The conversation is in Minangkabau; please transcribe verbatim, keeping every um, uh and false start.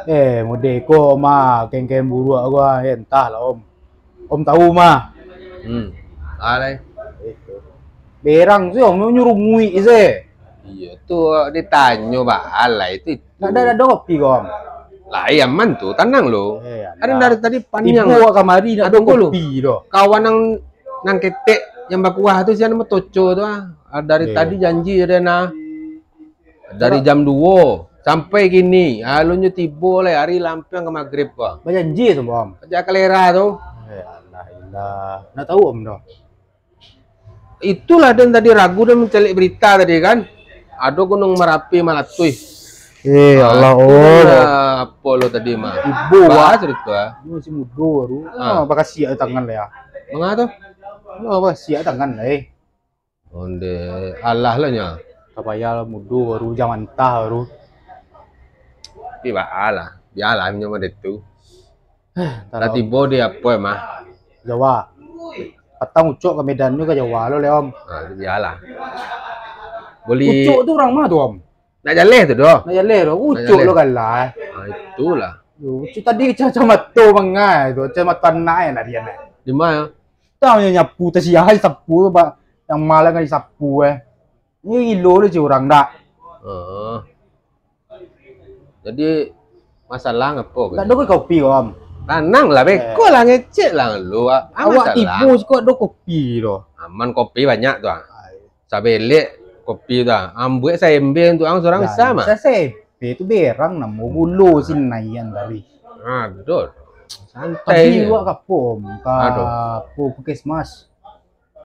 Eh, mode ko mah, kain-kain buruak ko, eh, entahlah, Om. Om tahu mah. Hmm. Alai. Berang tu, Om, nyuruh muik se. Iyo, tu ditanyo ba alai tu. Nak ada, ada kopi ko, Om? Lah, eh, aman tu, tanang lo. Eh, ada dari tadi paniang. Tibo kamari nak ado kopi doh. Kawan nang, nang ketek, yang bakuah tu, siapa nama Toco tu ah. Ah, dari tadi janji ada nah. Dari jam duo sampai kini, alun nyo tibo lai, ari lampiang ka magrib ko. Bajanji tu, Om. Ajak kalera tu. Eh, alah, ilah. Nak tahu, Om, doh? Itulah den tadi ragu, den mancaliak berita tadi kan. Ado Gunung Marapi malatuih. Eh, ah, Allah, tu Om. Lah, apo lo tadi mah? Ibo, Bah, ah. Cerita. Ini masih mudo baru. Ah. Ah, bakasiak tangan lah ya. Manga tu? Oh, bakasiak tangan lah, eh. Onde, alah lah nyo. Kapayal mudo baru, jam antah baru. Tapi baa lah, bialah nyo mode tu. Lah tibo di apo mah? Jawa. Patang ucok ka Medan tu ka Jawa lo, Leom. Ha, bialah. Boleh. Ucok tu urang ma tu, Om? Nak jaleh tu doh. Nak jaleh tu. Ucok lo kalah. Ha, itulah. Yo, ucok tadi kacamato mangai tu, kacamato anak eh nak dia nak. Di ma? Tau nyo nyapu, tasiah sapu tu, Pak. Yang malah kan disapu, eh. Ni gilo tu cik urang dak. Heeh. Jadi, masalah ngapo? Dak ado kopi, Om. Tanang lah, beko lah, ngecek lah lu. Ah, awak masalah. Tibo siko ado kopi tu. Aman, kopi banyak tu ah. Sabelek kopi tu ah. Ambuek saembe tu ang surang bisa mah. Saembe tu berang namo gulo sinaian tadi. Aduh. Santai. Tadi awak ka apo, Om? Ka apo, puskesmas?